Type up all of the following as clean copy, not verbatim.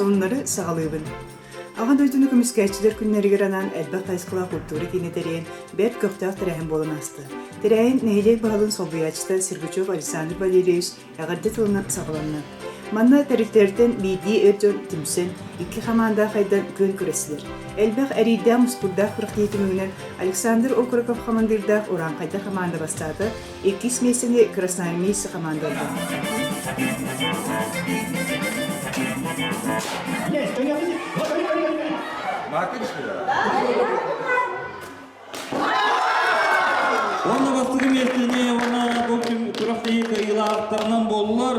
Сонуннары саҕалыыбын. Аҕа дойдуну көмүскээччилэр күннэригэр анаан элбэх хайысхалаах культура киинэ тэрийэн бэрт көхтөөх тэрээһин буолан ааста. Тэрээһин нэһилиэк баһылыгын солбуйааччыта Сергучев Александр Валерьевич эҕэрдэ тылынан саҕаланна. Манна тэрилтэлэртэн биирдии эр дьон түмсэн, икки хамаанда хайдан күөн күрэстилэр. Элбэх эриирдээх-мускуурдаах күрэхтэһии түмүгүнэн Александр Окороков хамандыырдаах Урааҥхайдар хамаанда бастаата, иккис миэстэни Красноармейцы хамаанда ылла. Уонна бастакы миэстэни уонна бу күрэхтэһии кыайыылаахтарынан буоллулар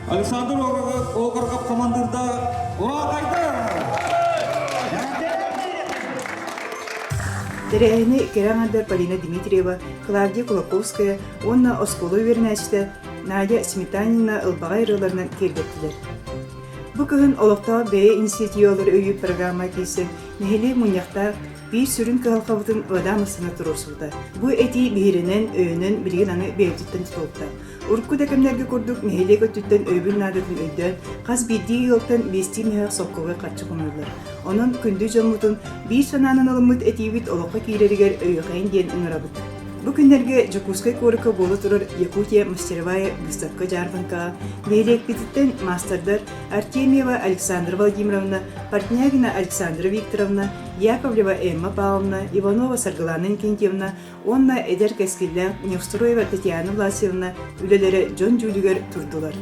Александр Окороков хамандыырда Ураакайдар! Тэрээһини кэрэ аҥардар Полина Дмитриева, Клавдия Кулаковская уонна оскуола үөрэнээччитэ Надя Сметанина ылбаҕай ырыаларынан киэргэттилэр. Бу кыһын олохтоох бэйэ инициативалары өйүүр программа киирсэн, нэһилиэк мунньахтаах биир сүрүн кыһалҕабытын ыадаан туруорсубута. Бу этии биһирэнэн, өйөнөн билигин аны бэйэтиттэн тутулукта. Урукку да кэмнэргэ курдук нэһилиэк өттүттэн өйөбүл наадатын өйдөөн, хас биирдии ыалтан биэстии мөһөөх солкуобай харчы хомуйуллар. Онон күндү дьоммутун биир санаанан ылыммыт этиибит олоххо киирэригэр өйүөхэйин диэн ыҥырабыт. Бу күннэргэ Дьокуускай куоракка буола турар Якутия мастеровая выставка-дьаарбаҥкаҕа нэһилиэкпититтэн маастардар Артемьева Александра Владимировна, Портнягина Александра Викторовна, Яковлева Эмма Павловна, Иванова Саргылана Иннокентьевна уонна эдэр кэскиллээх Неустроева Татьяна Власьевна үлэлэрэ дьон дьүүлүгэр турдулар.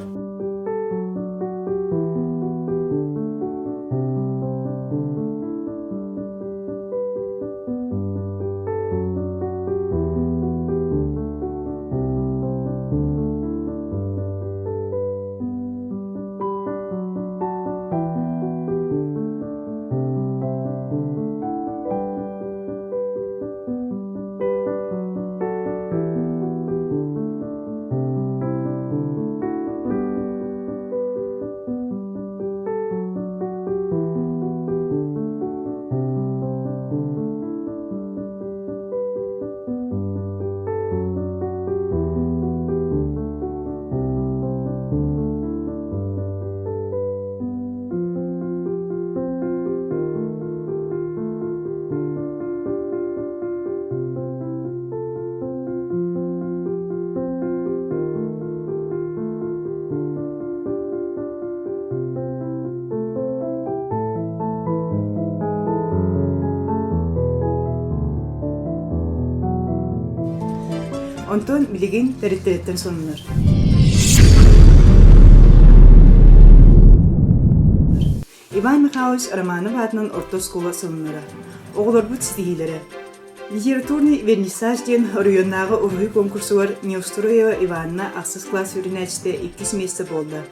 Онтон билигин тэрилтэриттэн сонуннар. Иван Михайлович Романов аатынан орто оскуола сонуннара. Оҕолорбут ситиһиилэрэ. Литературный вернисаж диэн оройуоннааҕы уруһуй конкурсугар Неустроева Иванна ахсыс кылаас үөрэнээччитэ иккис миэстэ буолла.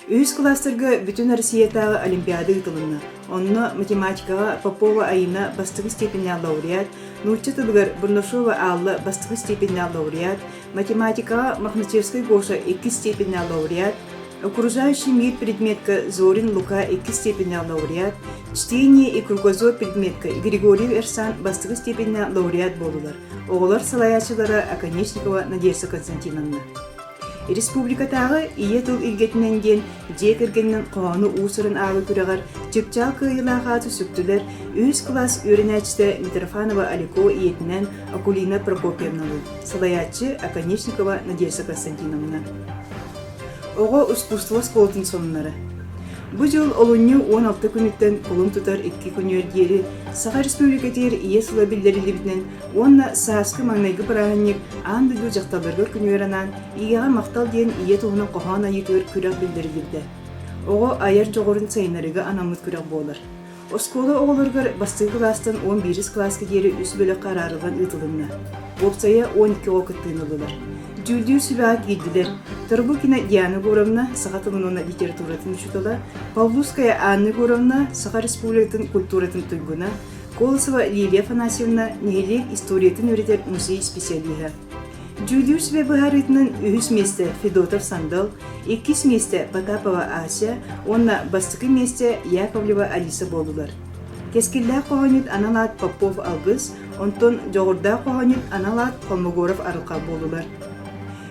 Үһүс кылаастарга Бүтүн Россиятааҕы олимпиада ыытылынна. Онно математикаҕа Попова Айына бастакы степеннээх лауреат, нуучча тылыгар Бурнашова Алла бастакы степеннээх лауреат, математикаҕа Мохначевскай Гоша иккис степеннээх лауреат, Окружающий мир предметка Зорин Лука иккис степеннээх лауреат, Чтение и кругозор предметка Григорьев Эрсан бастакы степеннээх лауреат буоллулар. Оҕолор салайааччылара Оконешникова Надежда Константиновна. Республикатааҕы Ийэ тыл илгэтинэн диэн дьиэ кэргэнинэн хоһоону уус-уран ааҕыы күрэҕэр чыпчаал кыайыылаах ааты сүктүлэр үһүс кылаас үөрэнээччитэ Митрофанова Алико ийэтинэн Акулина Прокопьевналыын, салайааччы Оконешникова Надежда Константиновна. Оҕо ускуустуба оскуолатын сонуннара. Бу дьыл олунньу 16 күнүттэн кулун тутар икки күнүгэр диэри Саха Республикатыгар Ийэ сыла биллэриллибитинэн уонна сааскы маҥнайгы бырааһынньык аан дойду дьахталларыгар күнүгэр анаан Ийэҕэ махтал диэн ийэ туһунан хоһоон айыытыгар күрэх биллэриллибитэ. Оҕо айар дьоҕурун сайыннарыыга анаммыт күрэх буолар. Оскуола оҕолоругар бастакы кылаастан уон биирис кылааска диэри үс бөлөххө араарыллан ыытылынна. Уопсайа 12 оҕо кыттыыны ыллылар. Дьүүллүүр сүбэҕэ киирдилэр Тарбукина Диана Егоровна, саха тылын уонна литературатын учуутала, Павловская Анна Егоровна, Саха Республикатын культуратын туйгуна, Колосова Лилия Афанасьевна, нэһилиэк историятын үөрэтэр музей специалиһа. Дьүүллүүр сүбэ быһаарыытынан үһүс миэстэ Федотов Сандал, иккис миэстэ Потапова Ася уонна бастакы миэстэ Яковлева Алиса буоллулар. Кэскиллээх хоһоонньут анал аат Попов Алгыс, онтон дьоҕурдаах хоһоонньут анал аат Холмогоров Арылхал буоллулар.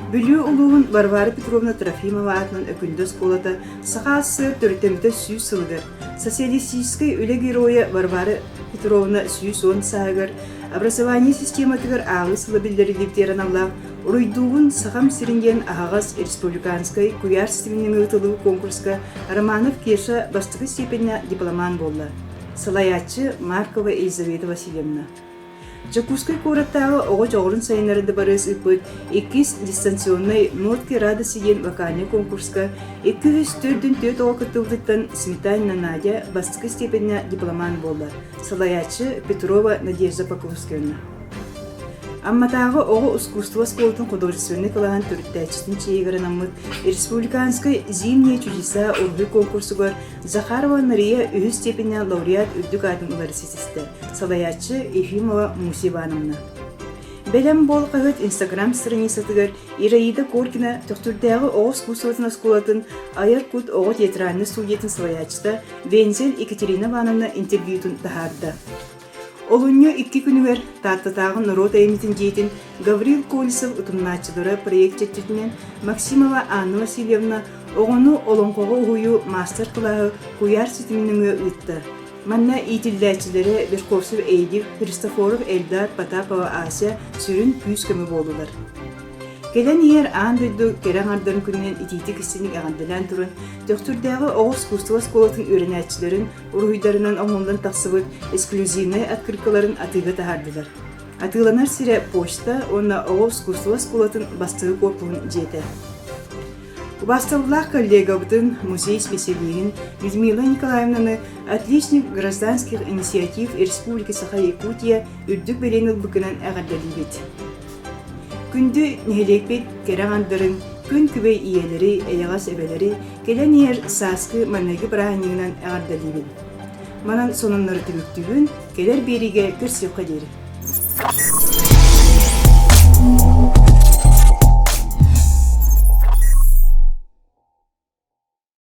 Бүлүү улууһун Варвара Петровна Трофимова аатынан Өкүндэ оскуолата Саха АССР төрүттэммитэ 100 сылыгар, Социалистическай үлэ геройа Варвара Петровна 110 сааһыгар образование систематыгар ааҕыы сыла биллэриллибитигэр аналлаах Уруйдуубун Сахам сирин диэн аһаҕас республиканскай куйаар ситиминэн ыытыллыбыт конкурска Романов Кеша бастакы степеннээх дипломант буолла. Салайааччы Маркова Елизавета Васильевна. Дьокуускай куораттааҕы оҕо дьоҕурун сайыннара дыбарыас ыыппыт иккис дистанционнай «Нотки радости» диэн вокальнай конкурска 244 оҕо кыттыбытыттан Сметанина Надя бастакы степеннээх дипломант буолла, салайааччы Петрова Надежда Покровскаяна. Амматааҕы оҕо ускуустуба оскуолатын художественнай кылааһын төрүттээччитин чиэһигэр анаммыт республиканскай «Зимние чудеса» уруһуй конкурсугар Захарова Мария үһүс степеннээх лауреат үрдүк аатын ылары ситистэ, салайааччы Ефимова Муся Ивановна. Бэлэм буол хаһыат Инстаграм страницатыгар Ираида Коркина Төхтүрдээҕи оҕо искусствотын оскуолатын Айар кут оҕо театральнай студиятын салайааччыта Вензель Екатерина Ивановна интервьютун таһаарда. Олунньу икки күнүгэр Тааттатааҕы норуот айымньытын дьиэтин Гаврил Колесов утумнааччылара проект чэрчитинэн Максимова Анна Васильевна оҕону олоҥхоҕо уһуйуу маастар-кылааһы куйаар ситимин нөҥүө ыытта. Манна иитиллээччилэрэ Верховцев Эдик, Христофоров Эльдар, Потапова Ася сүрүн күүс-көмө буоллулар. Кэлэн иһэр аан дойду кэрэ аҥардарын күнүнэн итиитик-истиҥник эҕэрдэлээн туран, Төхтүрдээҕи оҕо искусство оскуолатын үөрэнээччилэрин уруһуйдарынан оҥоһуллан тахсыбыт эксклюзивнай открыткаларын атыыга таһаардылар. Атыыланар сирэ почта уонна оҕо искусство оскуолатын бастакы куорпуһун дьиэтэ. Убаастабыллаах коллегабытын, музей специалиһин Людмила Николаевнаны «Отличник гражданских инициатив Республики Саха-Якутия» үрдүк бэлиэни ылбыккынан эҕэрдэлиибит. Күндү нэһилиэкпит кэрэ аҥардарын, күн күбэй ийэлэри, эйэҕэс эбэлэри кэлэн иһэр сааскы маҥнайгы бырааһынньыгынан эҕэрдэлиибин. Манан сонуннары түмүктүүбүн, кэлэр биэриигэ көрсүөххэ диэри.